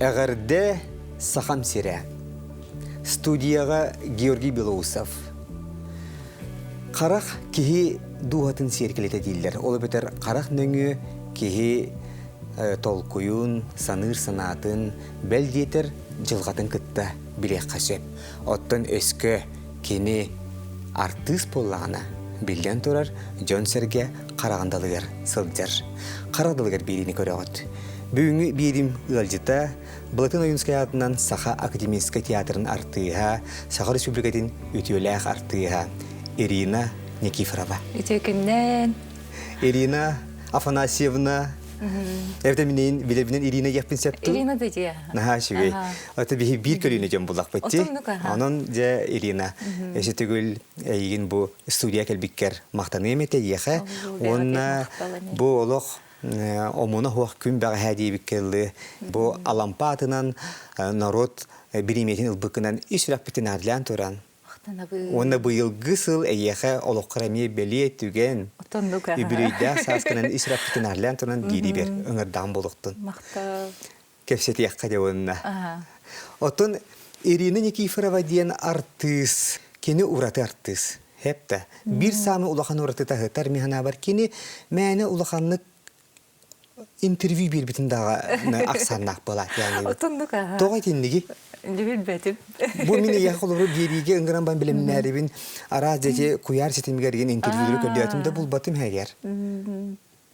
Эҕэрдэ Сахам сирэ. Студияҕа Георгий Белоусов. Харах киһи дууһатын сиэркилэтэ дииллэр. Ол эбэтэр харах нөҥүө киһи толкуйун, саныыр санаатын, бэл диэтэр дьылҕатын кытта билиэххэ сөп. Оттон өскө кини артыыс буоллаҕына, биллэн турар, дьон-сэргэ хараҕын далыгар сылдьар. Харах далыгар биэриини көрөҕүт. Бүгүҥҥү биэриим ыалдьыта Былатын Ойуунскай аатынан Саха академическай театрын артыыһа, Саха Республикатын үтүөлээх артыыһа Ирина Никифорова. Үтүө күннэн. Ирина Афанасьевна Эбэтэр минин билэбинэн Ирина диэхпин сөп дуу? Ирина да дии. Наһаа үчүгэй. Ото биһи биир көлүөнэ дьон буллахпыт дии. Онон дьэ Ирина, өссө төгүл эйигин бу студия кэлбиккэр махтаныам этэ эйиэхэ. Уонна бу олох омуна суох күн бэҕэһээ диэбиккэ дылы бу Алампа аатынан норуот бириэмийэтин ылбыккынан ис сүрэхпитин наадалаан туран Махтанабын. Уонна быйылгы сыл эйиэхэ олоххор эмиэ бэлиэ түгэн, Отоннук үбүлүөйдээх сааскынан ис сүрэхпитин наадалаан туран биирибэр ыҥырдаҕым буолуохтун. Махтал. Кэпсэтиэххэ дьэ уонна. Оттон Ирина Никифорова диэн артыыс, кини ураты артыыс. Хэп Биир саамай улахан уратыта ыһытар мин санаабар кини мээнэ улаханнык интервью биэрбитин даҕаны ахсааннаах буолаат яғни. Отоннук аха. Тоҕо итинниги? Билбэтим. Бу мин ийэ холобур биэриигэ ыҥыран бан билимнээрибин араас дьэти куйаар ситимигэр игин интервьюлары көрдөөтүм да булбатым һэгэр.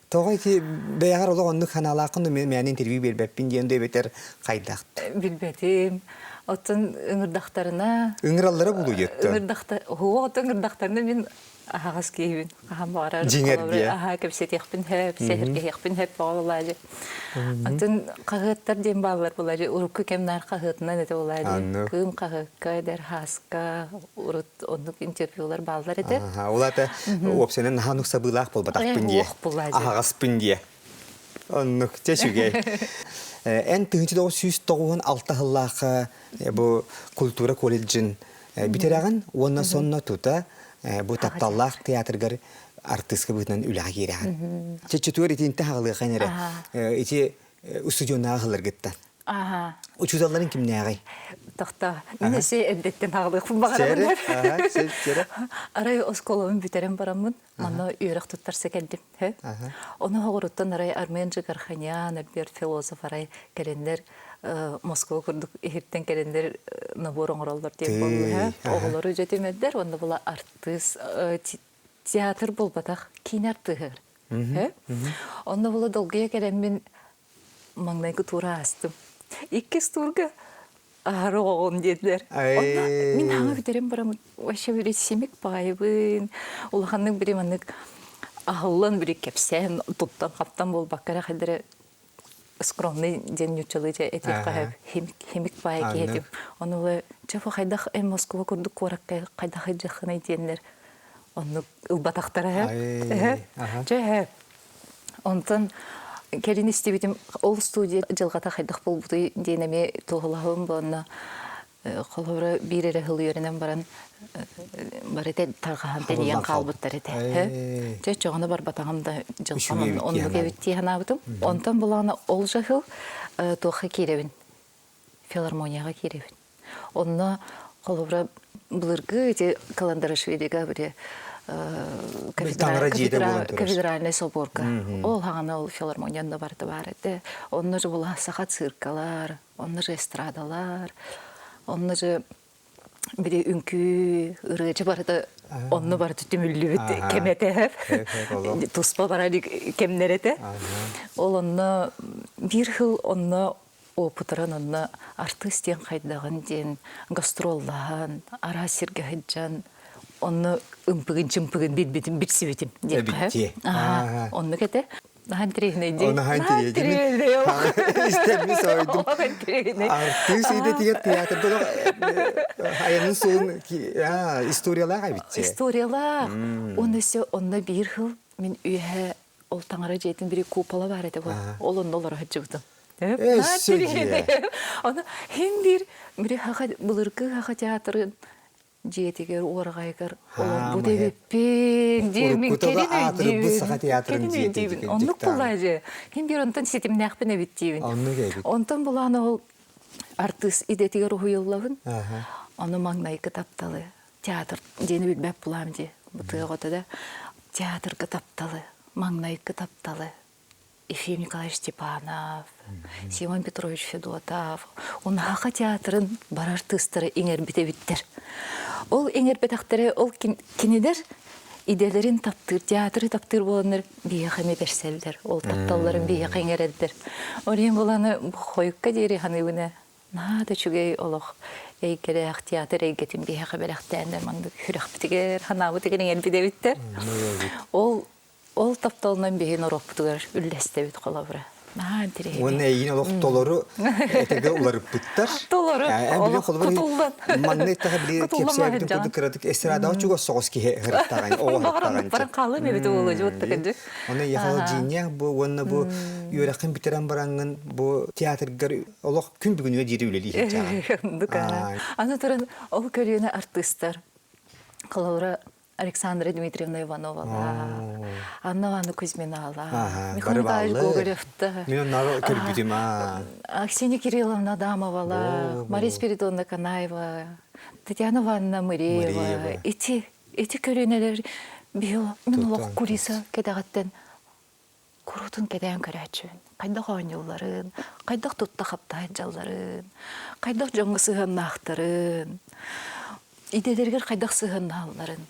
Тоҕо ити бэйэҕэр олох оннук санаалааххын да мээнэ интервью биэрбэппин диэн да эбэтэр хайдах? Билбэтим. Оттон ыҥырдахтарына... Ыҥыраллара булуйуттан. Ыҥырдахта... Оһуох оттон ыҥырдахтарына мин аһаҕас киһибин. Хаһан баҕарар Дьиҥэр диэ. аһаа кэпсэтиэхпин сөп, сэһэргэһиэхпин сөп буолаадьы. Атын хаһыаттар диэн бааллар буолаадьы. Урукку кэмнэр хаһыатынан этэ буолаадьы. Кыым хаһыакка, эдэр хааска урут оннук интервьюлар бааллар этэ. Ол аата уопсайынан наһаа оннук сабыылаах буолбатахпын диэ. Аһаҕаспын диэ. Оннук, чэ үчүгэй. Эн 1996 сыллаахха бу культура колледжын бүтэрэҕин уонна сонно тута бу тапталлаах театргар артыыска быһыытынан үлэҕэ киирэҕин. Чечетугар итинтэ хаҕылыахын эрэ. Ити устудьуоннааҕы сылларгыттан. Аха. Учууталларын кимнээҕий? Тохто. Мин эссе эрдэттэн хаҕылыахпын баҕарабын. Арай оскуолабын бүтэрэн бараммын, манна үөрэх туттарса кэлдим. Ону оҕуруттан арай Армен Джигарханян, Альберт философ арай кэлэннэр Москва курдук иһиттэн кэлэннэр набор оҥороллор диэн буолла. Оҕолору дьэ түмэрдэр уонна була артыыс театр буолбатах киинэ артыыһыгар. Онно була долгуйа кэлэммин маҥнайгы тура аастым. Иккис туурга аһары оҕоҕун диэтилэр. Онно мин хаҥа бүтэрэн бараммын вообще били симик баҕайыбын, улаханнык били маннык аһыллан били кэпсээн туттан-хаптан буолбакка эрэ хайдары скромный диэн нууччалыы дьэ этиэххэ сөп химик баайы киһи этим. Ону ыла чэ бу хайдах эн Москва курдук куоракка хайдах сылдьыаххыный диэннэр оннук ылбатахтара Чэ Онтон кэлин истибитим ол студия дьылҕата хайдах буолбутуй диэн эмиэ туоһулаһабын буонна холобура биир эрэ сыл үөрэнэн баран бары тарҕаһан тэнийэн хаалбыттар этэ. Чэ чоҕуна барбатаҕым да дьылҕам оннук эбит дии санаабытым. Онтон булаана ол же сыл туохха киирэбин филармонияҕа киирэбин. Онно холобура былыргы ити Каландарашвилига били кафедральный соборга ол хаҕана ол филармония онно барыта баар этэ. Онно же була саха циркалар, онно же эстрадалар, онно же били үҥкүү, ырыачы барыта онно барыта түмүллүбүт кэм этэ. Туспа бара кэмнэр этэ. Ол онно биир сыл онно опытыран онно артыыс диэн хайдаҕын диэн гастроллаһан, араас сиргэ сылдьан онно ымпыгын-чымпыгын билбитим, билсибитим диэххэ. Аха, оннук этэ. Наһаа интэриэһинэй дии. Наһаа интэриэһинэй. Истэммин соһуйдум. Артыыс идэтигэр театрда айанын суолун историялаах эбит Историялаах. Уонна өссө онно биир сыл мин үөһэ ол таҥара дьиэтин бири купола баар этэ Ол онно олоро сылдьыбытым. Өссө дьиэ. Ону хин биир бири хаха былыргы хаха театрын дьиэтигэр уораҕайыгар олорбут эбиппин диэмин кэлин өйдүүбүн саха театрын дьиэтин оннук буолаа дьэ хин биир онтон ситимнээхпин эбит диибин оннук эбит онтон булаан ол. Артыыс идэтигэр уһуйуллабын. Ону маҥнайгы тапталы театр диэни билбэт булаам дии. Бу тыа оҕото да театрга тапталы, маҥнайгы тапталы Ефим Николаевич Степанов, Симон Петрович Федотов, Унаһаха театрын бар артыыстара иҥэрбит эбиттэр. Ол иҥэрбэтэхтэрэ ол кинилэр идэлэрин таптыыр, театры таптыыр буоланнар биһиэхэ эмиэ бэрсэллэр. Ол тапталларын биһиэхэ иҥэрэллэр. Ол иһин буланы хойукка диэри саныыбын ээ. Наһаа да үчүгэй олох эйгэлээх театр эйгэтин биһиэхэ бэлэхтээннэр маннык сүрэхпитигэр, санаабытыгар иҥэрбит эбиттэр. Ол Ол тапталынан биһи норуоппутугар үллэстэбит холобура. Наһаа интэриэһинэй. Уонна эйигин олох толору этэргэ уларыппыттар. Толору. Эн Олох кутуллан. Манна иттэҕэ били кэпсээбитин курдук кыратык эстрадаҕа чугас соҕус киһи ырыттаҕын, оҕо ырыттаҕын. Баран хаалыам эбит уолу дьуоттакыдьы. Оны ехал дьиҥҥэ бу уонна бу үөрэххин бүтэрэн бараҥҥын бу театргар олох күн бүгүнүгэр диэри үлэлии сылдьаҕын. Аны туран ол көлүөнэ артыыстар холобура Александра Дмитриевна Ивановала, Анна Ивановна Кузьминала, Михаил Николаевич Гоголевта, Мен оннары көрбүтүм аа. Аксинья Кирилловна Адамовала, Мария Спиридоновна Канаева, Татьяна Ивановна Мыреева. Ити ити көлүөнэлэр биһи мин олох кулиса кэтэҕиттэн куруутун кэтээн көрөөччүбүн. Хайдах оонньуулларын, хайдах тутта-хапта сылдьалларын, хайдах дьоҥҥо сыһыаннаахтарын, идэлэригэр хайдах сыһыаннаһалларын.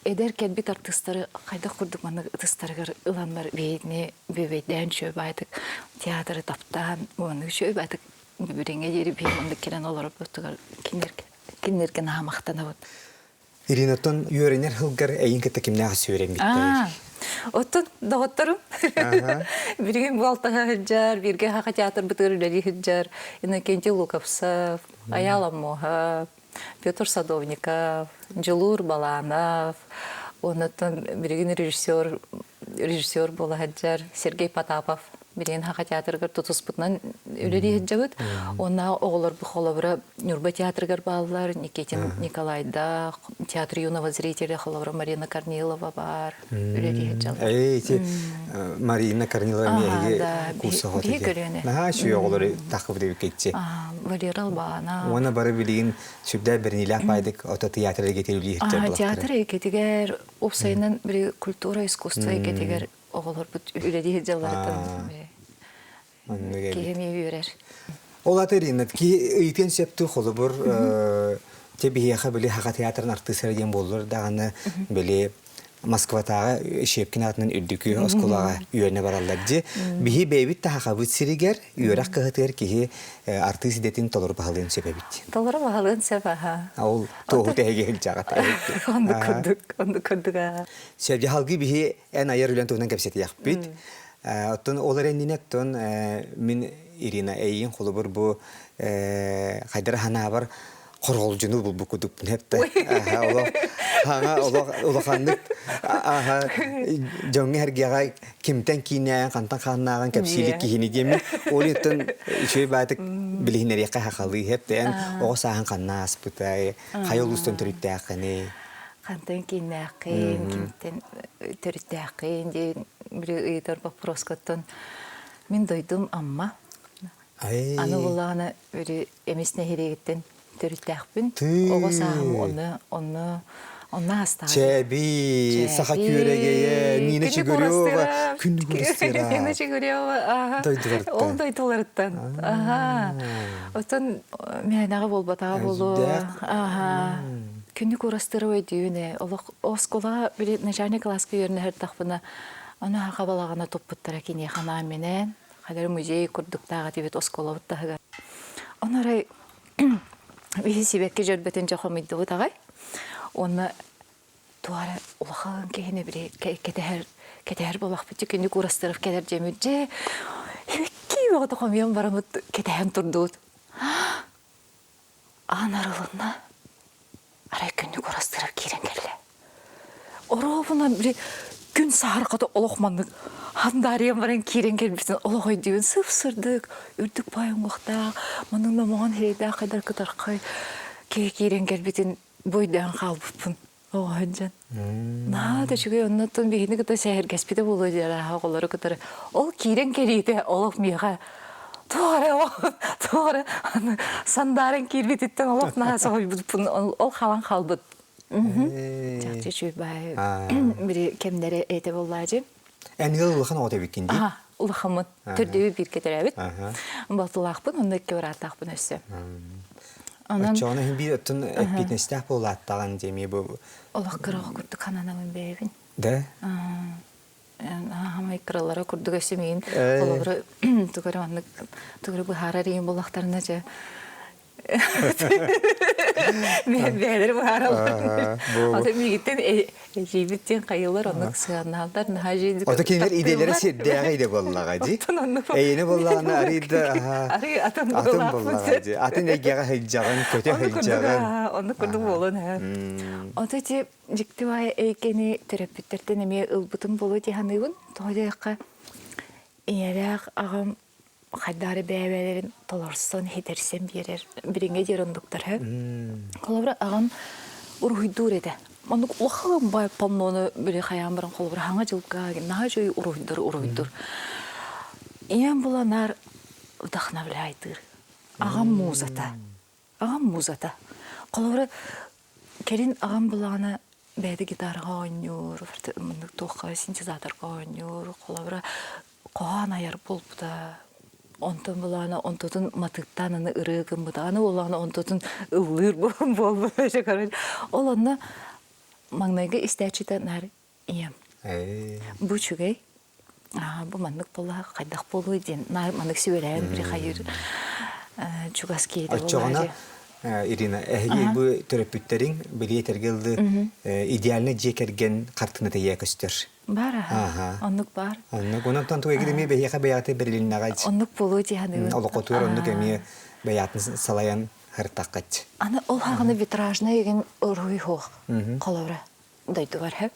Эдэр кэлбит артыыстары хайдах курдук маннык ытыстарыгар ыланнар биһигини бүөбэйдээн үчүгэй баайдык театры таптаан маннык үчүгэй баайдык бүрэҥҥэ диэри биһиги маннык кэлэн олорорбутугар кинилэргэ наһаа махтанабыт. Иринаттан үөрэнэр сылгар эйин кытта кимнээх сүөрэммиттэрий? Оттон доҕотторум билигин бу алтаһа сылдьар, бииргэ Саха театрбытыгар үлэлии сылдьар Иннокентий Луковцев, Айаал Аммосов, Петр Садовников, Дьулуур Баланов, оннуттан билигин режиссер режиссер буола сылдьар Сергей Потапов билигин Саха театрыгар тутуспутунан үлэлии сылдьабыт. Уонна оҕолорбут холобура Ньурба театрыгар бааллар, Никитин Николайдаах, театр юного зрителя холобура Марина Корнилова баар үлэлии сылдьаллар. Эй, ити Марина Корнилова эмиэ курса Биһи көлүөнэ. Наһаа үчүгэй оҕолору таххыбыт эбиккитчи. Валера Албана. Уонна бары билигин сүрдээх бэриниилээх баайдык ото театр эйгэтигэр үлэлии сылдьар Театр эйгэтигэр уопсайынан били культура, искусство эйгэтигэр оҕолорбут үлэлии сылдьалларыттан киһи эмиэ үөрэр. Ол аты Ирина, ки ыйытыан сөптүү холобур те биһиэхэ били Саха театрын артыыстара диэн буоллар даҕаны били Москватааҕы Щепкин аатынан үрдүкү оскуолаҕа үөрэнэ бараллар дии. Биһи бэйэбит да сахабыт сиригэр үөрэх кыһатыгар киһи артыыс идэтин толору баһылыан сөп эбит. Толору баһылыан сөп аха. Ол туоһу тэһиги сылдьаҕыт. Оннук курдук, оннук курдук аа. Сөп, салгыы биһи эн айар үлэн туһунан кэпсэтиэхпит. Оттон ол эрэ иннинэ оттон мин Ирина эйигин холобур бу хайдара санаабар хорҕолдьуну булбут кудукпун хэппэ. Олох хаҥа олох улаханнык аха дьоҥҥо эргиэҕэ кимтэн кииннээҕин хантан хааннааҕын кэпсиилик киһини диэммин ол иһиттэн үчүгэй баатык билиһиннэриэххэ хахалыы хэппэ эн оҕо сааһын ханна ааспытай хайа улуустан төрүттээххиний Хантан кииннээххин, кимтэн төрүттээххин диэн били ыйытар боппуруоскаттан мин дойдум Амма. Аны буллаҕына били Эмис нэһилиэгиттэн төрүттээхпин. Оҕо сааһым онно онно онно астаҕым. Чэби, Саха күөрэгэйэ, Нина Чигурева, Күн Курастыра. Нина Чигурева, аха. Дойдуларыттан. Ол дойдуларыттан. Аха. Оттон мээнэҕэ буолбатаҕа буолуо. Аха. Күннүк урастыры өйдүүн ээ. Олох оскуолаҕа били начальник класска үөрэнэ сырдахпына, аны саха балаҕана туппуттара киниэхэ анаан минээн, хадары музей курдуктаах этибит оскуолабыт таһыгар. Ону арай биһи сибэкки дьөрбөтүн дьэ хомуйдубут аҕай. Уонна туора улахан киһини били кэтэһэр кэтэһэр буолахпыт күннүк Урастыров кэлэр дьэмит дьэ икки бөҕөтө хомуйан бараммыт кэтэһэн турдубут. Аан арылынна. Арай күннүк урастырар киирэн кэллэ. Оруобуна били күн саһарҕата олох маннык хандаарыйан баран киирэн кэлбитин олох өйдүүбүн сып-сырдык, үрдүк баай уҥуохтаах, маннык номоҕон сирэйдээх хайдар кытархай киһи киирэн кэлбитин бу өйдөөн хаалбыппын. Оҕо сылдьан. Наһаа да үчүгэй оннуттан биһини кытта сэһэргэспитэ буолуо диэн оҕолору кытары. Ол киирэн кэлиитэ олох миэхэ. Туох эрэ туох эрэ сандааран киирбититтэн олох наһаа соһуйбуппун ол халан хаалбыт. Чахчы үчүгэй баай бири кэмнэрэ этэ буоллаачы. Эн ыал улахан оҕото эбиккин дии? Улахаммын. Төрдүбү бииргэ төрөөбүт. Балтылаахпын, онно икки бырааттаахпын өссө. Онон Оччоҕуна иһин биир оттон эппиэтинэстээх буолааттаҕын дии эмиэ бу Олох кыра оҕо курдук хананабын бэйэбин. Да? Аһамай кыралара курдук өссө миигин холобура тугу эрэ маннык тугу эрэ быһаарар иһин буллахтарына дьэ бэйэлэри быһаараллар. Ата миигиттэн эдьиийбит диэн хайыылар оннук сыаннааллар наһаа дьиэдик Ото кинилэр идэлэрэ сирдээҕи идэ буоллаҕа дии. Эйини буоллаҕына арый да арый атын атын буоллаҕа дии. Атын эйгэҕэ сылдьаҕын, көтө сылдьаҕын. Оннук курдук буолан ээ. Ото ити дьикти баайы эйгэни төрөппүттэртэн эмиэ ылбытым буолуо дии саныыбын. Тоҕо диэххэ ийэлээх аҕам хайдах эрэ бэйэ-бэйэлэрин толорсон, хитэрсэн биэрэр билиҥҥэ диэри оннуктар үһү. Холобура, аҕам уруһуйдуур этэ. Оннук улахан баай паннону били хайаан баран холобура хаҥа дьылга наһаа үчүгэй уруһуйдары уруһуйдуур. Ийэм була наар вдохновляйдыыр. Аҕам музата. Аҕам музата. Холобура, кэлин аҕам булаҕына бэйэтэ гитараҕа оонньуур, туохха синтезаторга оонньуур, холобура, хоһоон айар буолбута. Онтон булаана онтутун матыыптаан аны ырыа гыммыта. Аны буоллаҕына онтутун ыллыыр буолбута. Короче, ол онно маҥнайгы истээччитэ наар ийэм. Бу үчүгэй. Бу маннык буолла хайдах буолуой диэн наар маннык сүбэлээн бири хайыыр чугас киһитэ Оччоҕуна Ирина, эһиги бу төрөппүттэриҥ били этэргэ ыллы идеальный дьиэ кэргэн хартыыната ийэ көстөр. Баар аха. Оннук баар. Оннук. Онон туга эмиэ бэйиэхэ бэйэҕитэ бэрилиннэҕэ. Оннук буолуо дии саныыбын. Олоххотугар оннук эмиэ бэйэҕитин салайан һыртаххыт. Аны ол хаҕына витражнай игин уруһуй суох. Холобура, дойдубар хөп.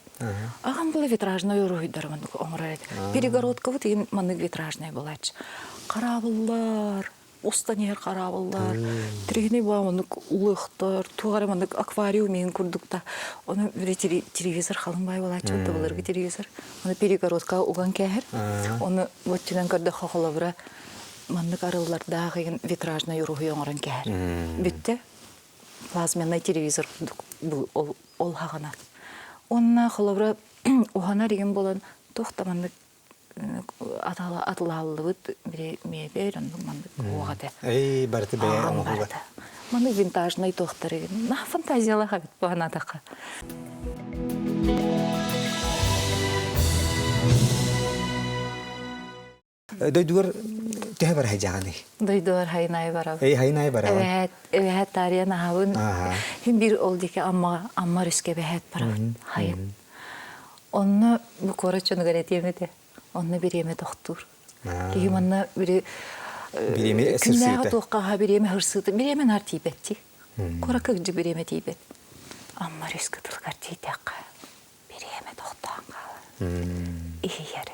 Аҕам була витражнай уруһуйдары маннык оҥорор этэ. Перегородкабыт игин маннык витражнай буолааччы. Хараабыллар, устан иһэр хараабыллар, тригини була маннык улыахтар, туох эрэ маннык аквариум иһин курдук да. Ону били телевизор халыҥ баай буолааччы, былыргы телевизор. Ону перегородка уган кээһэр. Ону өттүнэн көрдөххө холобура маннык арыллардаах игин витражнай уруһуй оҥорон кээһэр. Бүттэ. Плазменный телевизор курдук ол ол хаҕына. Уонна холобура уһанар игин буолан туох да маннык атылааллыбыт били мебель оннук маннык уох этэ. Эй, барыты бэйэ оҥоһуга. Маннык винтажнай туохтары на фантазиялаах эбит бу санаатахха. Дойдугар төһө бар хайдьаҕаный? Дойдугар хайынай барабын. Эй, хайынай барабын. Эбэһээт, эбэһээт таарыйан аһабын. Хин бир ол диэки Амма, Амма өрүскэ эбэһээт барабын. Хайын. Онно бу куорат дьонугар этиэм этэ. Онно бириэмэ тохтуур. Киһи манна бири Бириэмэ күннээҕи туохха бириэмэ хырсыыта. Бириэмэ наар тиийбэт дии. Куоракка кырдьык бириэмэ тиийбэт. Амма өрүс кытылыгар тиийдэххэ бириэмэ тохтоон хаалар. Иһийэр.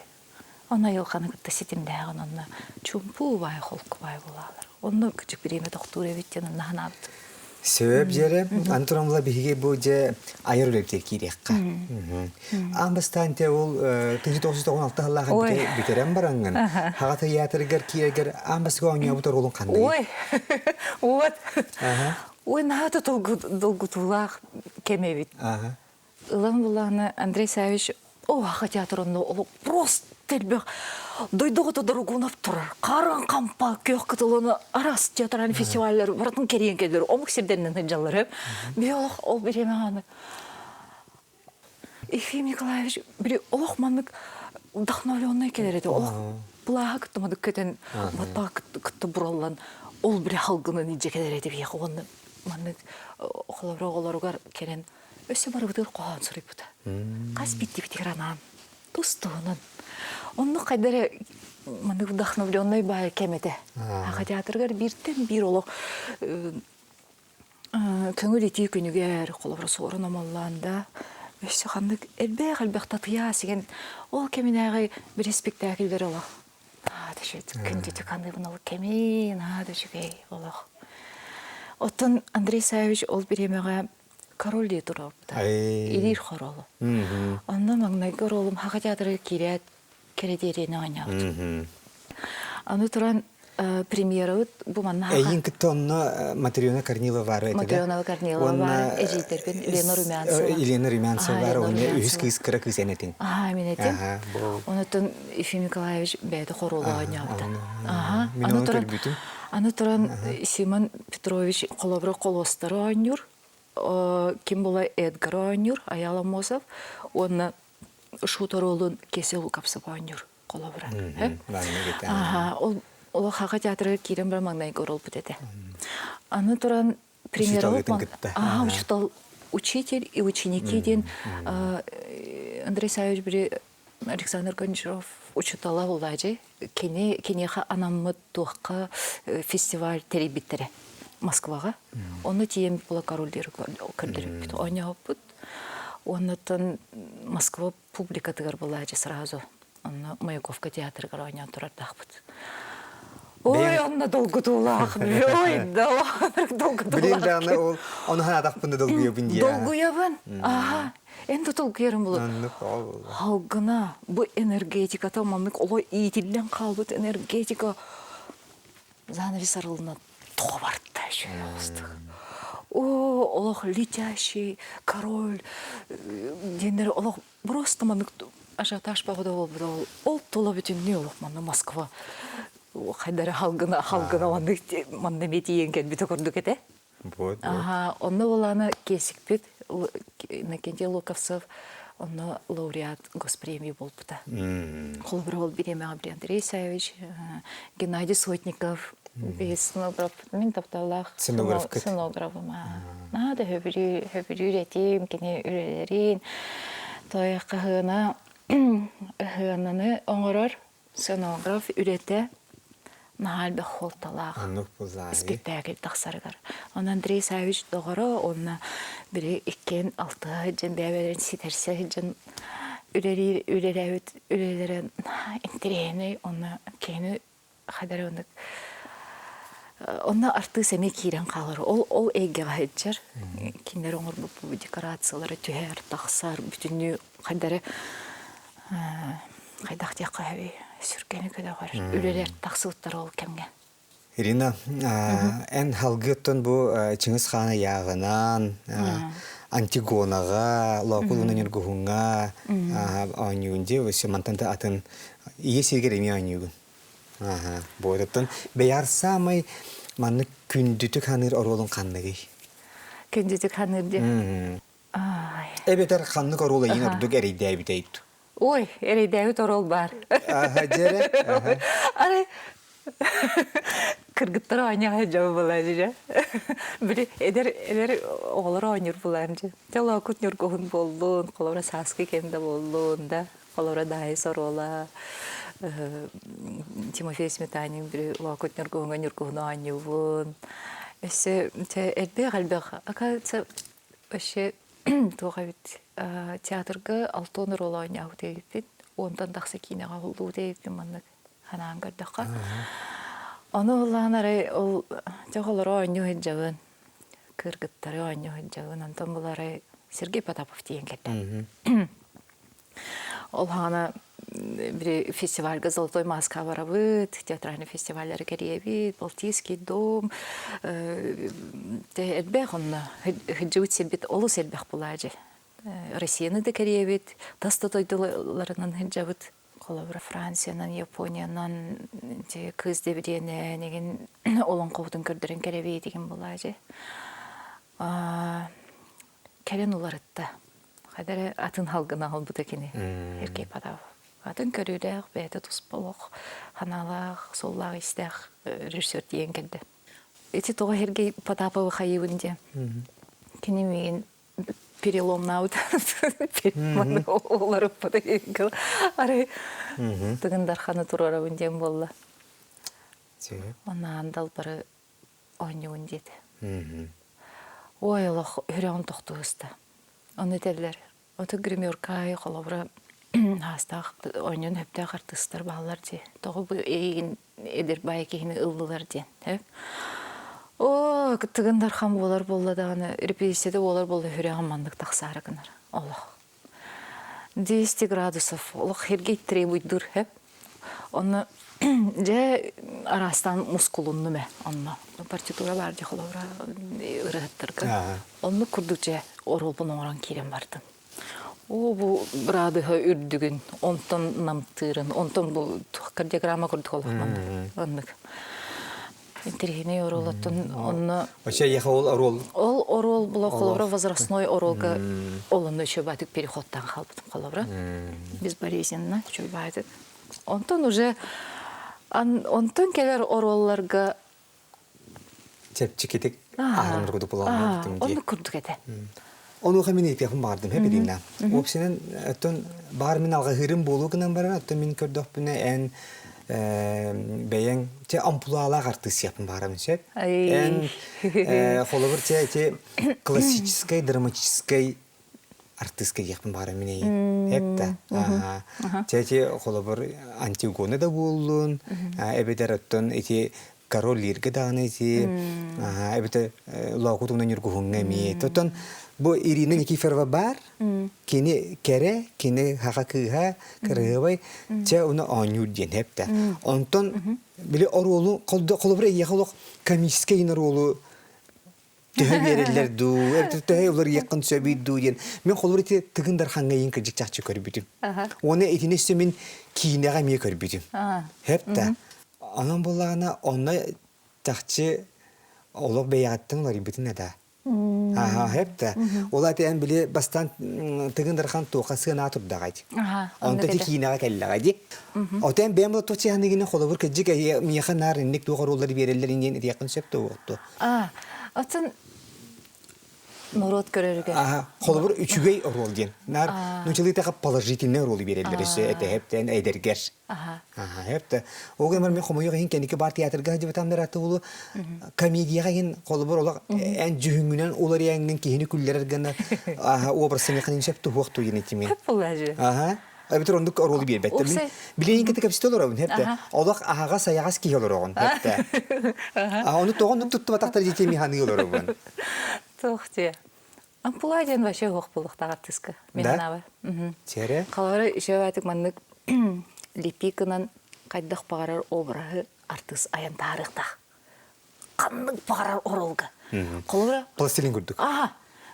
Онно айылҕаны кытта ситимнээҕин онно чуумпу убаай, холку баай буолаалар. Онно кычык бириэмэ тохтуур эбит диэн онно санаабытым. Сөп дьэрэ, аны туран биһиги бу дьэ айар үлэбитигэр киириэххэ. Аан бастаан те ол 1996 сыллаах бүтэрэн бараҥҥын, Хаҕа тыйаатырыгар киирэргэр аан бастакы оонньообут оруолуҥ ханныгый? Ой, вот. Ой, наһаа да долгутуулаах кэм эбит. Ылан булааны Андрей Савич Оһаха театр онно олох просто элбэх дойдуга Дорогунов турар. Харан хампа күөх кытылыны араас театральный фестиваллар барытын кэрийэн кэллэр. Омук сирдэринэн сылдьаллар. Би олох ол бириэмэҕэ Ефим Николаевич били олох маннык вдохновленный кэлэр этэ. Олох плаһа кытта мадык көтөн баттаҕа кытта бураллан ол били халгынан илдьэ кэлэр этэ биһиэхэ уонна маннык холобура оҕолоругар кэлэн Өссө барыбытыгар хоһоон суруйбута. Хас биирдибитигэр анаан тус-туһунан. Оннук хайда эрэ маннык вдохновленный баай кэм этэ. Аха театрыгар бииртэн биир олох көҥүл итии күнүгэр холобура суорун омоллоон да өссө ханнык элбэх-элбэх татыйаа сигэн ол кэминээҕи били спектакльдэр олох наада үчүгэй күндүтүк аныыбын ол кэми наада үчүгэй олох. Оттон Андрей Савич ол бириэмэҕэ король дии туруорбута. Илиир хоролу. Онно маҥнайгы оруолум Хаха театрыгар киирээт кэрэ диэриэни оонньообутум. Аны туран... Премьерабыт бу манна Эйин кытта онно Матрена Корнилова баар этэ. Матрена Корнилова баар, эжийтэрбин Елена Румянцева. Елена Румянцева баар, уонна үһүс кыыс кыра кыыс эн этиҥ. Аха, мин этим. Онотон Ефим Николаевич бэйэтэ хоруолу оонньообута. Аха. Мин оны көрбүтүм. Аны туран Симон Петрович холобура холуостары оонньуур, ким була Эдгар оонньуур, Аял Амосов, уонна Шут оруолун Кесе Лукапсов оонньуур. Холобура. Аха, ол Олохаха театрыгар киирэн баран маҥнайгы оруолбут этэ. Аны туран премьерабыт Аха, учутал учитель и ученики диэн Андрей Савич били Александр Гончаров учутала булаажы кини киниэхэ анаммыт туохха фестиваль тэрийбиттэрэ Москваҕа. Онно тиийэн була король көрдөрүппүт, оонньооппут. Оннуттан Москва публикатыгар булаажы сразу Онно Маяковка театрыгар оонньоон турардаахпыт. Ой, онно долгутуулаах. Ой, да, долгутуулаах. Билин даҕаны ол ону ханаатахпын да долгуйабын дии. Долгуйабын. Аха. Эн да долгуйарым булу. Халгына бу энергетиката маннык оло иитиллэн хаалбыт энергетика занавес арылына тоҕо барта үчүгэй О, олох летящий король диэннэр олох Просто маннык ажиотаж бөҕө да буолбут ол ол тула бүтүннүү олох манна Москва хайдары халгына халгына маннык манна эмиэ тиийэн кэлбитэ курдук этэ. Вот, вот. Аха, онно булаана Кесикпит Иннокентий Луковцев онно лауреат госпремии буолбута. Холобура ол бириэмэҕэ били Андрей Исаевич, Геннадий Сотников биһи сценограф мин тапталлаах сценографым наһаа да хөбүлүүр хөбүлүүр этим кини үлэлэрин той хаһыана ыһыананы оҥорор сценограф үлэтэ наһаа элбэх суолталаах спектакль тахсарыгар. Онон Андрей Савич доҕоро уонна били иккиэн алтыһа сылдьан бэйэ-бэйэлэрин ситэрсэ сылдьан үлэлиир үлэлээбит үлэлэрэ наһаа интэриэһинэй уонна киһини хайдах оннук онно артыыс эмиэ киирэн хаалар. Ол ол эйгэҕэ сылдьар. Кинилэр оҥорбут декорациялара түһэр, тахсар, бүтүннүү хайдах эрэ хайдах диэххэ сөбүй сүргэни көтөҕөр үлэлэр тахсыбыттар ол кэмҥэ. Ирина, эн халгыттан бу Чыҥыс Хаан ыйааҕынан Антигонаҕа, Лоокул уонна Ньургуһуҥҥа оонньуугун дии, өссө мантан да атын ийэ сиригэр эмиэ оонньуугун. Буотуттан бэйэр саамай маннык күндүтүк ханыыр оруолун ханныгый? Күндүтүк ханыыр диэн. Эбэтэр ханнык оруол эйиин ордук эрэйдээбитэй? Ой, эрэйдээбит оруол баар. Аха, дьэрэ. Арай кыргыттар оонньоон дьон булаан дьэ. Били эдэр эдэр оҕолор оонньуур булаан дьэ. Дьэ ньургуһун буоллун, холобура сааскы кэм да буоллун да, холобура Даайыс оруола Тимофей Сметанин били лоокут ньургуһуҥа ньургуһуну оонньуубун. Өссө элбэх элбэх оказывается вообще туох эбит театрга алтон оруол оонньообут эбиппин уонтан тахса киинэҕэ уһуллубут эбиппин маннык ханаан көрдөххө ону ыллаан арай ол дьэ оҕолоро оонньуу сылдьабын кыргыттары оонньуу сылдьабын онтон бұл арай Сергей Потапов тиийэн кэллэ Ол хаана били фестивальга «Золотой маска» барабыт, театральный фестиваллары кэрийэбит, Балтийский дом, элбэх онно сылдьыбыт сирбит олус элбэх булаадьы. Россияны да кэрийэбит, тас да дойдуларынан сылдьабыт. Холобура, Франциянан, Япониянан кыыс дэбириэнэ нэгин олоҥхобутун көрдөрөн кэрэбиит игин булаадьы. Кэлин уларытта. Хайда эрэ атын халгына аҕалбыта кини. Сергей Потапов. Атын көрүүлээх, бэйэтэ туспа олох ханаалаах, суоллаах-иистээх режиссер тиийэн кэллэ. Ити тоҕо Сергей Потаповы хайыыбын диэн. Кини миигин переломнаабыт уларыппыта арай Тыгын Дарханы туруорабын диэн буолла. Онно Андал бары оонньуун диэтэ. Ой, олох үрэҕин тохтуу сыста. Ону этэллэр. Ото гримерка аайы холобура аастаах оонньуон сөптөөх артыыстар бааллар дии. Тоҕо бу эйигин эдэр баай киһини ыллылар диэн. Оо, Тыгын Дархан буолар буолла даҕаны, репетицияда буолар буолла сүрэҕим маннык тахсаары гынар. Олох. 200 градусов. Олох сиргэ требуйдуур. Онно дьэ араастаан мускулуннум ээ онно. Партитура баар дии холобура ырыаһыттарга. Оннук курдук дьэ оруолбун оҥорон киирэн бардым. Оо, бу быраадыһа үрдүгүн, онтон намтыырын, онтон бу кардиограмма курдук олох оннук. Интэриэһинэй оруолуттан онно Вообще ехал ол оруол Ол оруол була холобура возрастной оруолга ол онно үчүгэй переходтан хаалбытым холобура. Безболезненно үчүгэй Онтон уже онтон кэлэр оруолларга чэпчэкитик ааһарын курдук буолан Оннук курдук этэ. Онуоха мин ыйытыахпын баҕардым, хэпилиинэ. Уопсайынан, оттон баҕар мин алҕаһыырым буолуо гынан баран, оттон мин көрдөхпүнэ эн бэйэҥ чэ ампулаалаах артыыс баарым сөп. Эн холобур чэ ити классическай драматическай артыыска диэхпин баҕарам мин эйигин. Эп да. Чэ ити холобур Антигона да буоллун, эбэтэр оттон ити король Лиргэ даҕаны ити эбэтэр Лоокут уонна Ньургуһуҥҥа эмиэ. Оттон бу Ирина Никифорова баар, кини кэрэ, кини хаха кыыһа, кырыһыбай, чэ уну оонньуур диэн эптэ. Онтон били оруолу холобур эйиэхэ олох комическай оруолу төһө биэрэллэр дуу, эбэтэр төһө уларыйыаххын сөбүй дуу диэн. Мин холобур ити Тыгын Дархаҥҥа иин кырдьык чахчы көрбүтүм. Уонна итини өссө мин киинэҕэ эмиэ көрбүтүм. Хэп да. Онон буоллаҕына, онно чахчы олох бэйэҕиттэн уларыйбытын да. Аха, хэп да. Ол ати эн били бастаан Тыгын Дархан туоха сыанаа турдаҕай. Онто ити киинэҕэ кэллэҕэ дии. Отен бэйэм бу туох чыһаныгына холобур кырдьык миэхэ наар инник туох оруоллары биэрэллэр инниэн этиэххин сөп да уотту. А, оттон норуот көрөрүгэр. Аха, холобур үчүгэй оруол диэн. Наар нучалыытаха положительный оруолу биэрэллэр өссө этэһэптэн эдэргэр. Аха. Аха, хепте. Ол гынан мен хомойуох иһин кэнники бар театрга сылдьыбытамнар аты улу комедияҕа иһин холобур олох эн дьүһүҥҥүнэн уларыйаҥҥын киһини күллэрэр гына аха образсыныхын сөп туһуох туйун итимин. Хөп буллажы. Аха. Эбэтэр оннук оруолу биэрбэттэр. Мин билигин кытта кэпсэтэ олоробун, хэптэ. Олох аһаҕас айаҕас киһи олороҕун, хэптэ. А ону тоҕо оннук туттубатахтар дии мин ханыы олоробун. Туох дии. Ампула диэн вообще суох буолуохтаах артыыска. Мин санаабар. Сэрэ? Холобура, үчүгэй маннык липикынан хайдах баҕарар обраһы артыыс айан таһаарыахтаах. Ханнык баҕарар оруолга. Холобура, Пластилин курдук. Аха,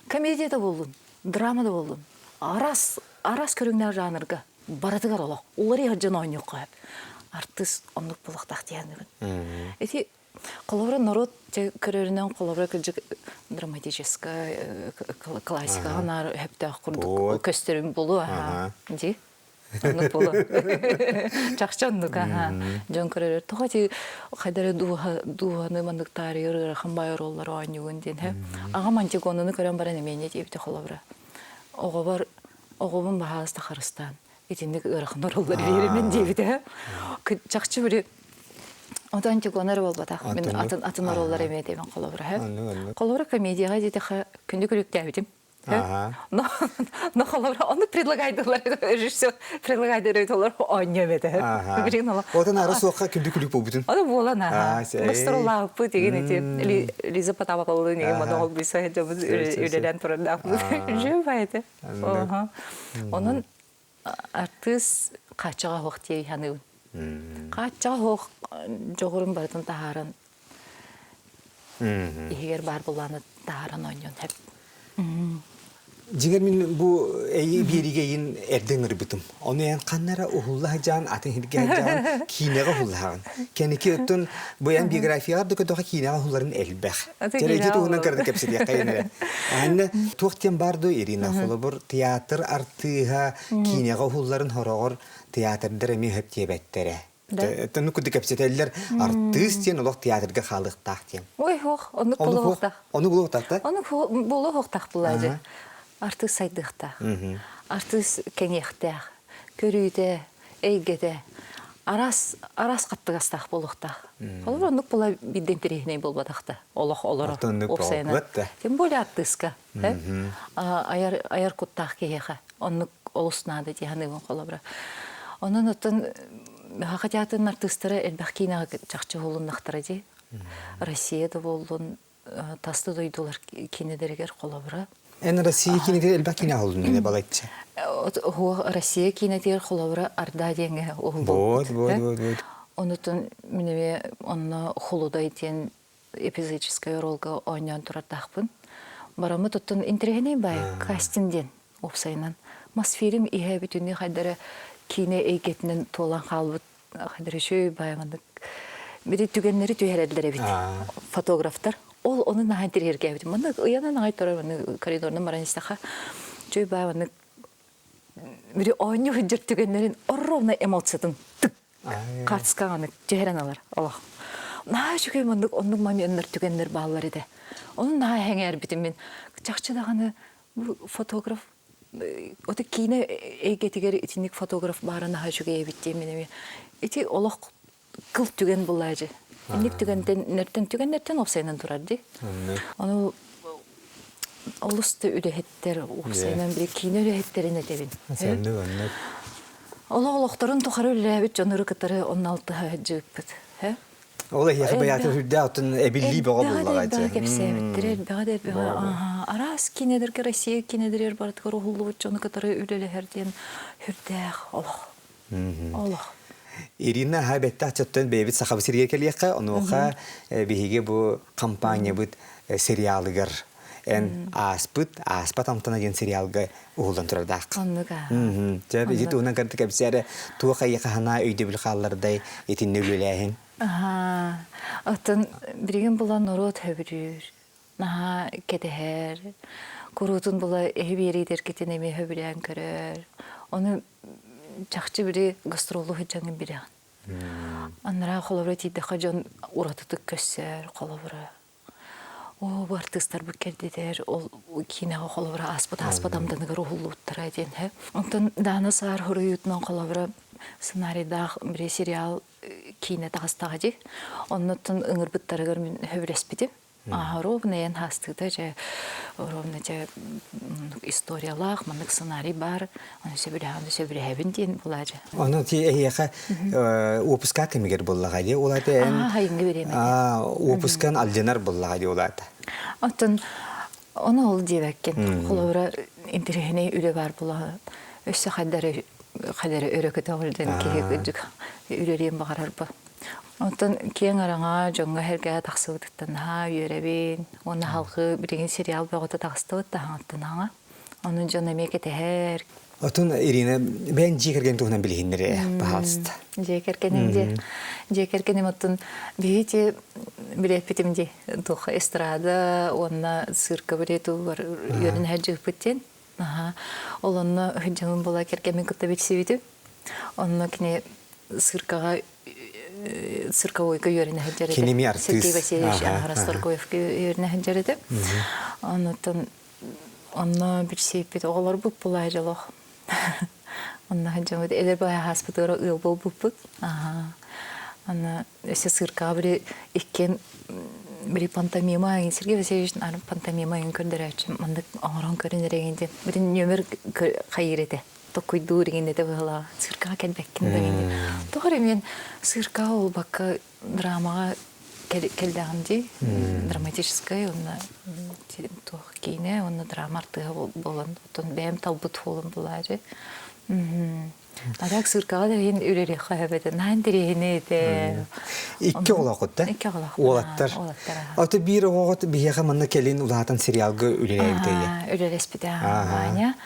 комедия да буоллун, драма да буоллун, араас, араас көрүҥнээх жанрга барытыгар олох уларыйар дьон оонньуохха сөп. Артыыс оннук буолуохтаах диэхинибин. Ити холобура норуот көрөрүнэн холобура кырдьык драматическай классикаҕа наар өһөптөөх курдук көстөрүм буолуо аха дии Оннук буолуо. Чахчы оннук аха. Дьон көрөрөр тоҕо ити хайдары дууһа дууһаны маннык таарыйар ыарахан баай оруоллар оонньуугун диэн һэ. Аҕам Антигонаны көрөн баран эмиэ диэбитэ холобура. Оҕобор оҕобун баһаалыста харыстаан итинник ыарахан оруоллар биэримин диэбитэ. Чахчы били Ото Антигона эрэ буолбатах. Мин атын атын оруоллар эмиэ диэбин холобура. Холобура комедияҕа диэтэхэ күндү күлүктээбитим. Но, но холобура, ону предлагайдылар режиссер предлагайдылар оонньуом этэ. Билигин олох. Отон ары суохха күндү күлүк буолбутун. Ону буолан аха. Гастроллаахпыт деген эти Лиза Потапова деген монолог быса үлэлээн турардаахпыт. Живо это. Онон артыыс хааччаҕа суох диэй саныыбын. Хааччаҕа суох дьоҕурун барытын таһааран иһигэр баар былааны таһааран оонньуон сөп. Дьиҥэр мин бу эйи биэриигэ эйин эрдэ ыҥырбытым. Ону эн ханна эрэ уһулла сылдьаҕын, атын сиргэ сылдьаҕын, киинэҕэ уһуллаһаҕын. Кэнники оттон бу эн биографияҕар да көрдөххө киинэҕэ уһулларын элбэх. Дьэ ити туһунан кырата кэпсэтиэххэ эрэ. Анна туох диэн баар дуо Ирина? Холобур, театр артыыһа киинэҕэ уһулларын хороҕор театрдар эмиэ сөп диэбэттэрэ. Ону курдук кэпсэтэллэр артыыс диэн олох театрга хаалыахтаах диэн. Ой, ох, оннук буолуохтаах. Ону буолуохтаах да? Оннук буолуохтаах булаажы. Артыыс сайдыахтаах. Артыыс кэҥиэхтээх. Көрүүтэ, эйгэтэ араас араас хаттыгастаах буолуохтаах. Холобур, оннук була биирдэ интэриэһинэй буолбатах да. Олох олоро уопсайынан. Тем более артыыска. Айар айар куттаах киһиэхэ оннук олус наада дии саныыбын холобура. Онон оттон Саха театрын артыыстара элбэх киинэҕэ чахчы уһулуннахтара дии. Россия да буоллун, тас да дойдулар киинэлэригэр холобура. Эн Россия киинэтигэр элбэх киинэ уһулунна балачча. Россия киинэтигэр холобура Арда диэҥҥэ Вот, вот, вот, вот. Онутун мин эмиэ онно Холудай диэн эпизодическай оруолга оонньоон турардаахпын. Бараммыт оттон интэриэһинэй баай кастинг диэн уопсайынан. Мосфильм иһэ бүтүннүү хайдара киинэ эйгэтинэн туолан хаалбыт хайдара үчүгэй баай маннык били түгэннэри түһэрэллэр эбит фотографтар. Ол ону наһаа интэриэһиргээбитим. Маннык ыйанан аҕай турар маннык коридорынан баран истэххэ үчүгэй баай маннык били оонньуу сылдьар түгэннэрин ровно эмоциятын тык хаартыскаҕа түһэрэн ылар олох. Наһаа үчүгэй маннык оннук моменнар түгэннэр бааллар этэ. Ону наһаа сэҥээрбитим мин. Чахчы даҕаны бу фотограф ото киинэ эйгэтигэр итинник фотограф баара наһаа үчүгэй эбит диэн мин эмиэ ити олох кыл түгэн булаажы. Инник түгэнтэн нэртэн түгэннэртэн уопсайынан турар дии. Ону олус да үлэһиттэр уопсайынан били киинэ үлэһиттэрин этэбин. Оннук, оннук. Олох олохторун тухары үлэлээбит дьоннору кытары онно алтыһа сылдьыбыппыт. Ол эһиэхэ байаата үрдээх оттон эбиллии бөҕө буллаҕа Элбэҕи кэпсээбиттэрэ, элбэҕи да элбэҕи. Араас киинэлэргэ Россия киинэлэригэр барытыгар уһуллубут дьону кытары үлэлэһэр диэн сүрдээх олох. Олох. Ирина аһа бэттээх чоттон бэйэбит сахабы сиригэр кэлиэххэ, онуоха биһиги бу компаниябыт сериалыгар эн ааспыт, ааспат амтана диэн сериалга уһуллан турардаах. Оннук аа. Дьэ, ити туһунан кырдык кэпсээрэ туох айыхаһана өйдөбүл хааллардай итиннэ үлэлээһин. Аһаа. Оттон билигин була норуот хөбүрүүр, наһаа кэтэһэр, куруутун була эһи биэриидэргитин эмиэ хөбүлээн көрөр. Ону чахчы били гастролу сылдьаҥҥын билэҕин. Анараа холобура тиийдэххэ дьон уратытык көссөр, холобура Оо, бу артыыстарбыт кэлдилэр, ол киинэҕэ холобура ааспыт ааспат амтаныгар уһуллубуттара диэн һэ. Онтон Даана Саар хоруйутунан холобура сценарийдаах били сериал киинэ таҕыстаҕа дии. Оннуттан ыҥырбыттарыгар мин сөбүлэспитим. Аа, ровно эн хаастыыта дьэ, ровно дьэ историялаах, маннык сценарий баар, ону сөбүлэһэн сөбүлэһэбин диэн буолаа дьэ. Ону ти эһиэхэ уопуска кэмигэр буллаҕа дии ол ата эн хайыҥҥы бириэмэтэ. Уопускан алдьанар буллаҕа дии ол ата. Оттон ону ол диэбэккин. Холобура интэриэһинэй үлэ баар буолаҕа. Өссө хайдары хайдары өрө көтөҕүлдэн киһи кырдьык үлэлиэн баҕарар бу. Оттон киэҥ араҥа дьоҥҥо сэргэҕэ тахсыбытыттан наһаа үөрэбин. Уонна халҕыы билигин сериал бөҕөтө таҕыстыбыт таһаҥаттан хаҥа. Ону дьон эмиэ кэтэһэр. Отун Ирина, бэйэҥ дьиэ кэргэн туһунан билиһиннэр пожалуйста. Дьиэ кэргэним дьиэ. Дьиэ кэргэним оттон биһи билэппитим дии туох эстрада уонна цирка билетугар үөрэнэ сылдьыппыт диэн. Аха. Ол онно дьонум була кэргэммин кытта билсибитим. Онно кини циркаҕа цирковойга үөрэнэ сылдьар этэ. Киними артыыс. Сергей Васильевич Расторгуевка үөрэнэ сылдьар этэ. Оннуттан Онно билсиэппит оҕолорбут булаа дьолох. Онно сылдьаммыт эдэр баҕайы ааспытыгар ыал буолбуппут. Аһаа. Аны өссө сыыркаҕа били иккиэн били пантомима Сергей Васильевич пантомима эҥин көрдөрөөччү маннык оҥорон көрүн эрэ диэн били нүөмэр хайыыр этэ токуйдуур иҥин этэ быһыылааҕа циркаҕа кэлбэккин да диэн тоҕо эрэ мин циркаҕа буолбакка драмаҕа кэллэҕим дии драматическай уонна туох киинэ уонна драма артыыһа буолан оттон бэйэм талбыт буолан булаары А так сыыркаҕа да иһин үлэлиэххэ сөп этэ наһаа интэриэһинэй этэ Икки оҕолооххут да икки оҕолоохпут уолаттар уолаттар Ото биир оҕоҕут биһиэхэ манна кэлин улаатан сериалга үлэлээбитэ үлэлэспитэ Ваня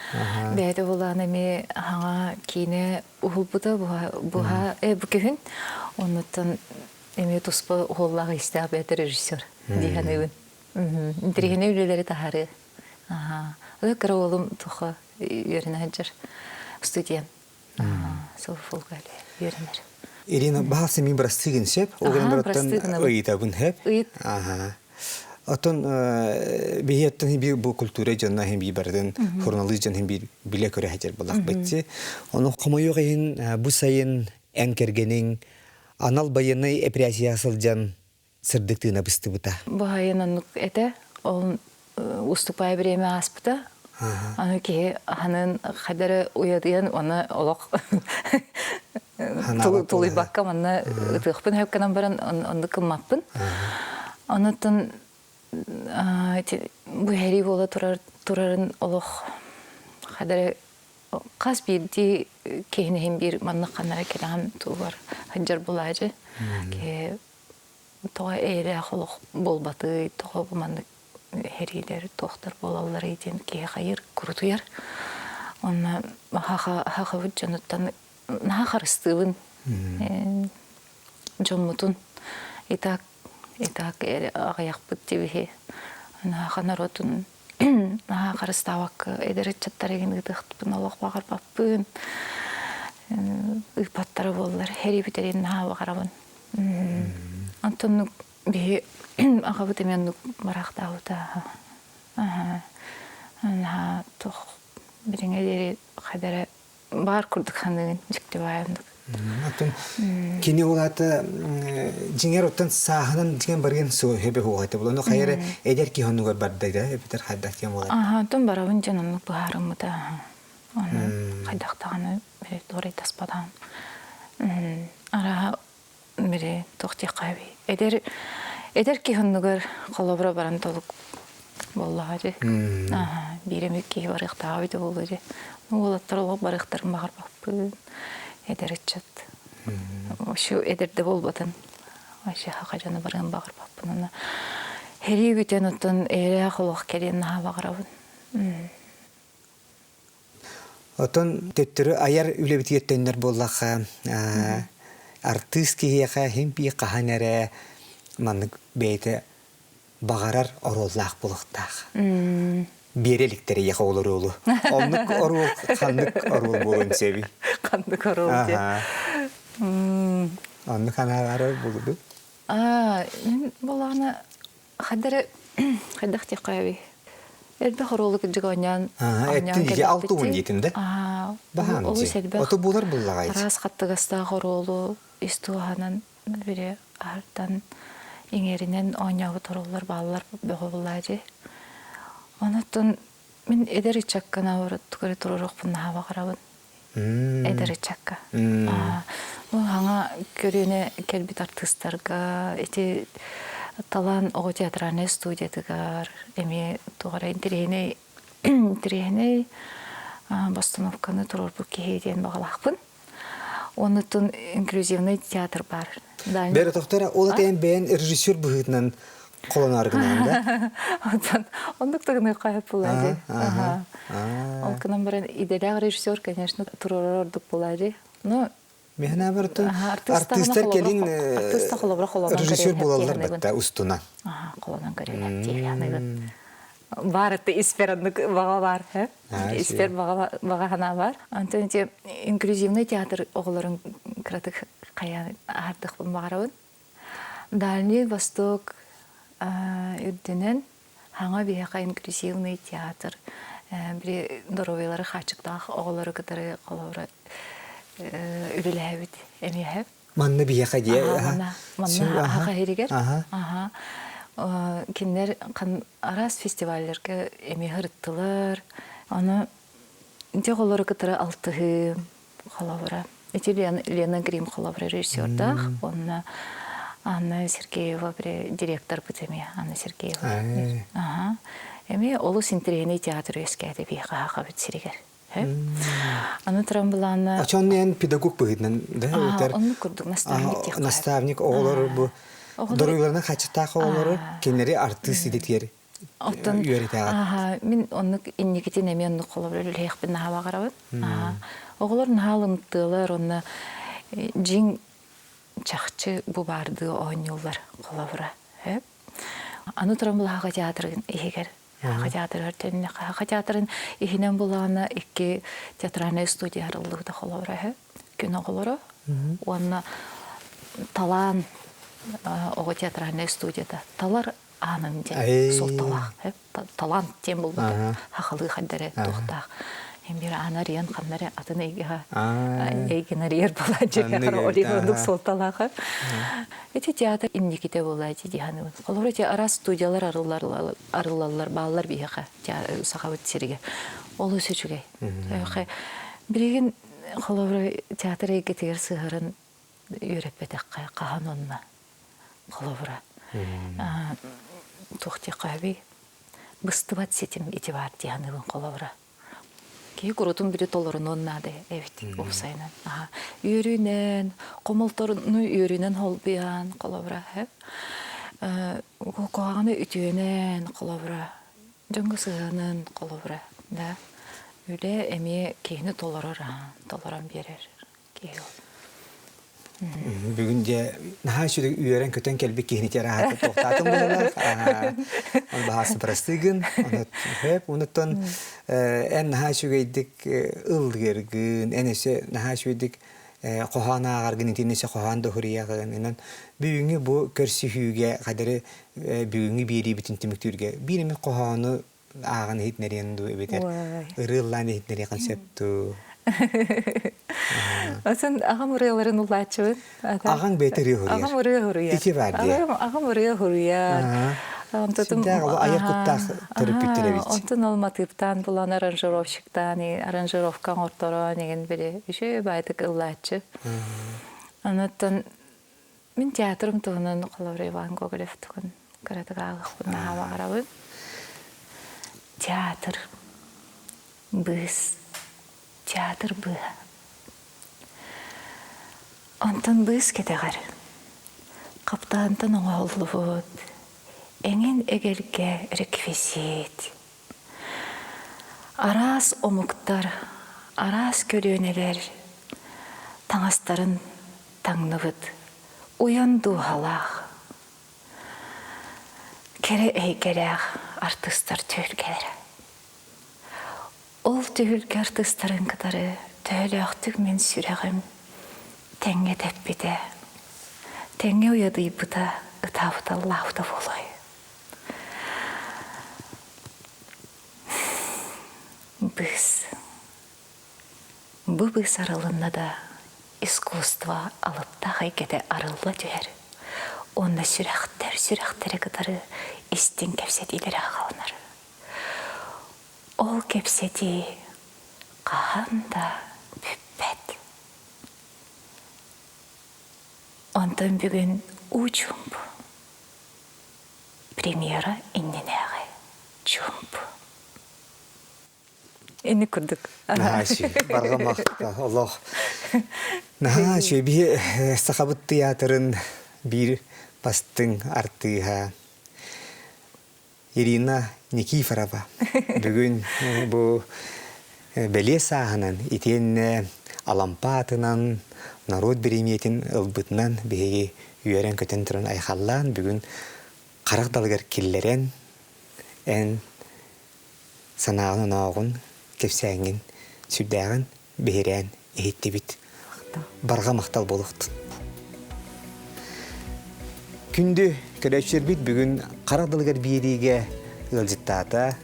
бэйэтэ буолаан эмиэ хаҥа киинэ уһулбута буһа бу күһүн оннуттан эмиэ туспа уһуллаах истээх бэйэтэ режиссер дии саныыбын интэриэһинэй үлэлэри таһаарыы аха кыра уолум туха үөрэнэ сылдьар студент сыл-фулга үөрэнэр Ирина баһалса мин бырастыгын сөп ол гынан бараттан ыйытабын хөп ыйыт Оттон биһи оттон би бу культура дьонно хин би бардын журналист дьон хин би биле көрө хатер булах битти. Ону хомойуох иһин бу сайын эн кэргэниҥ анал байыаннай эпэрээссийэ сылдьан сырдык тыына быстыбыта. Бу сайын оннук этэ. Ол уступай время ааспыта. Аны киһи ханын хадары уйадыйан оны олох тулуйбакка манна ытыахпын хөккөнөн баран оннук кыммаппын. Онуттан бу хэрии буола турар турарын олох хадары Хас биирдии киһини иһин биир маннык ханнара кэлэҕин тугар сылдьар булаачы. Киһи тоҕо эйэлээх олох буолбатый, тоҕо бу маннык сэриилэр туохтар буолалларый диэн киһи хайыр курутуйар. Онно хахабыт дьонуттан наһаа харыстыыбын дьоммутун. И так и так аҕыйахпыт дибиһи наһаа норуотун наһаа харыстаабакка эдэр ыччаттар игин ыытыахпын олох баҕарбаппын ыыппаттара буоллар һэрии бүтэрин наһаа баҕарабын онтон биһи аҕабыт эмиэ оннук бараахтаабыта наһаа туох билиҥҥэ диэри хайдара баар курдук саныыгын дьикти баай оннук. Оттон кини ол аата дьиҥэр оттон сааһынан дьиҥэн барыан суо хөбө хуоҕа этэ була. Ону хайа эрэ эдэр киһи оннугар барда да эбэтэр хайдах диэн буолар. Аха, оттон барабын дьон оннук быһаарыммыта. Ону хайдах даҕаны били туорай таспатаҕым. Арааһа били туох диэххэ эбий. Эдэр эдэр киһи оннугар холобура баран толук буоллаҕа дии. Аха, биир эмит киһи барыахтааҕа эбитэ буолуо дии. Уолаттар олох барыахтарын баҕарбаппын. Эдэр ыччат. Вообще эдэр да буолбатын. Вообще хаха дьоно барыан баҕарбаппын. Аны сэрии бүтэн оттон эйэлээх олох кэлиэн наһаа баҕарабын. Оттон төттөрү айар үлэбитигэр төннөр буоллахха, артыыс киһиэхэ иһин бии хаһан эрэ маннык бэйэтэ баҕарар оруоллаах буолуохтаах. Биэрэ иликтэр эйиэхэ ол оруолу. Оннук оруол ханнык оруол буолуон сөбүй? Ханнык оруол диэн. Оннук анаарар буолуду. Аа, мин буоллаҕына Хайдары хайдах диэххэ Элбэх оруолу кырдьык оонньоон оонньоон кэлбиппит диэтин да? Баһаам олус элбэх Ото буолар буллаҕай. Араас хаттыгастаах оруолу ис туоһанан бири аһартан иҥэринэн оонньообут оруоллар бааллар бөҕө буллаадьы. Онон мин эдэр ыччакка наоборот тугу туруоруохпун наһаа баҕарабын. Эдэр ыччакка. Бу хаҥа көлүөнэ кэлбит артыыстарга ити Талаан оҕо театральнай студиятыгар эмиэ туох эрэ интэриэһинэй интэриэһинэй постановканы туруорбут киһи диэн баҕалаахпын. Оннуттан инклюзивный театр баар. Бэрэ тохтор ол этэн бэйэн режиссер быһыытынан холоноор гынан да? Оттон оннук да гыныахха сөп буолаа дии. Ол гынан баран идэлээх режиссер, конечно, туруорар ордук буолаа дии. Но Миһэнэ барытын артыыстар кэлин режиссер буолаллар батта устуна. Холонон көрүлэр дии Бар это испер оннук баҕа бар, Испер баҕа санаа бар. Антон ити инклюзивный театр оҕолорун кыратык хайаан аһардыхпын баҕарабын. Дальний Восток үрдүнэн хаҥа биһиэхэ инклюзивный театр били доруобуйалары хааччыктаах оҕолору кытары холобура үлэлээбит эмиэһэ. Манна биһиэхэ дии. Манна манна аха иһигэр. Аха. Кинилэр араас фестивалларга эмиэ ырыттылар. Аны ити оҕолору кытары алтыһыы холобура. Ити Лена Грим холобура режиссердаах. Уонна Анна Сергеева директорбыт эмиэ Анна Сергеева. Аха. Эмиэ олус интэриэһинэй театр үөскээтэ биһиэхэ Сахабыт сиригэр. Аны туран былаанна Очон эн педагог быһыытынан да өтөр оннук курдук наставник диэххэ. Наставник оҕолору бу доруйаларынан хаччытаах оҕолору кинилэри артыыс идэтигэр Оттон үөрэтээҕит. Мин оннук инникитин эмиэ оннук холобур үлэһиэхпин наһаа баҕарабын. Оҕолор наһаа ылымтыалар уонна дьиҥ чахчы бу баардыы оонньууллар холобура. Аны туран Былаһаҕа театрын иһигэр Саха театрыгар төннөххө Саха театрын иһинэн булаана икки театральнай студия арыллыбыта холобура үһү. Күн оҕолоро уонна талаан оҕо театральнай студията талар ааным диэн суолталаах талант диэн буолбута хахалыы хайдары туохтаах биир ааны арыйан ханна эрэ атын эйгэҕэ эйгэни арыйар буолааччы олин оннук суолталаах ити театр инникитэ буолааччы дии саныыбын холобура ити араас студиялар арыллаллар бааллар биһиэхэ сахабыт сиригэр олус үчүгэй билигин холобура театр эйгэтигэр сыһарын үөрэппэтэххэ хаһан онно холобура туох диэххэ сөбүй быстыбат ситим ити баар дии саныыбын холобура. Киһи курутун били толорунуон наада эбит уопсайынан. Үөрүүнэн, хомолторуну үөрүүнэн холбуйан, холобура, куһаҕаны үтүөнэн, холобура, дьоҥҥо сыһыанын, холобура, да. Үлэ эмиэ киһини толорор, толорон биэрэр киһи ол. Бүгүн дьэ наһаа үчүгэй үөрэн-көтөн кэлбит киһини тиэраһата туохтаатым быһыылаах. Ол баһаас бырастыыгын. Хөп, онуттан эн наһаа үчүгэйдик ыллыыргын, эн өссө наһаа үчүгэйдик хоһоон ааҕаргын, итини өссө хоһоон да уһуруйаҕын. Онон бүгүҥҥү бу көрсүһүүгэ хадары бүгүҥҥү биэриибитин түмүктүүргэ биир эмит хоһоону ааҕан иһитинэриэн дуу эбэтэр ырыаллаан иһитинэриэххин сөп дуу? Осон аҕам ырыаларын улааччыбын. Аҕаҥ бэйэтэ ырыа хуруйар. Аҕам ырыа хуруйар. Ити баар дии. Аҕам ырыа хуруйар. Сүрдээх ол айар куттаах төрөппүттэр эбит. Онтон ол матыыптаан булан аранжировщиктаан, аранжировка оҥорторон игин били үчүгэй баайтык ыллааччы. Онуттан Мин театрым туһунан холобура Иван Гоголев тугун кыратык ааҕыахпын наһаа баҕарабын. Театр быыс театр быыһа. Онтон быыс кэтэҕэр хаптаһынтан оҥоһуллубут эҥин эгэлгэ реквизит. Араас омуктар, араас көлүөнэлэр таҥастарын таҥныбыт уйан дууһалаах, кэрэ эйгэлээх артыыстар түһүлгэлэрэ. Ол түһүлгэ артыыстарын кытары төһөлөөхтүк мин сүрэҕим тэҥҥэ тэппитэ, тэҥҥэ уйадыйбыта, ытаабыта-ыллаабыта буолуой. Быыс. Бу быыс арылынна да, искусство алыптаах эйгэтэ арылла түһэр уонна сүрэхтэр сүрэхтэри кытары истиҥ кэпсэтиилэрэ аҕаланар. Ол кэпсэтии хаһан да бүппэт. Онтон бүгүн уу чуумпу. Премьера иннинээҕи чуумпу. Инник курдук. Наһаа үчүгэй. Барҕа махта олох. Наһаа үчүгэй. Биһи Сахабыт тыйаатырын биир бастыҥ артыыһа Ирина Никифорова. Бүгүн бу бэлиэ сааһынан итиэннэ Алампа аатынан норуот бириэмийэтин ылбытынан биһиги үөрэн-көтөн туран айхаллаан бүгүн харах далыгар киллэрэн эн санааҕын-онооҕун, кэпсээҥҥин сүрдээҕин биһирээн иһиттибит. Барҕа махтал буолуохтун. Күндү көрөөччүлэрбит бүгүн харах далыгар биэриигэ ыалдьыттаата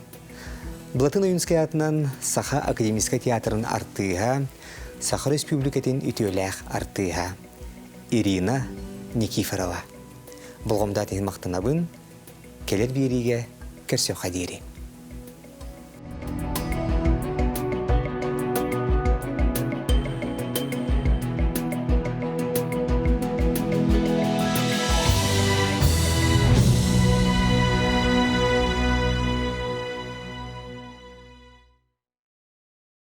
Былатын Ойуунскай аатынан Саха академическай театрын артыыһа, Саха Республикатын үтүөлээх артыыһа Ирина Никифорова. Болҕомтоот иһин махтанабын, кэлэр биэриигэ көрсүөххэ диэри.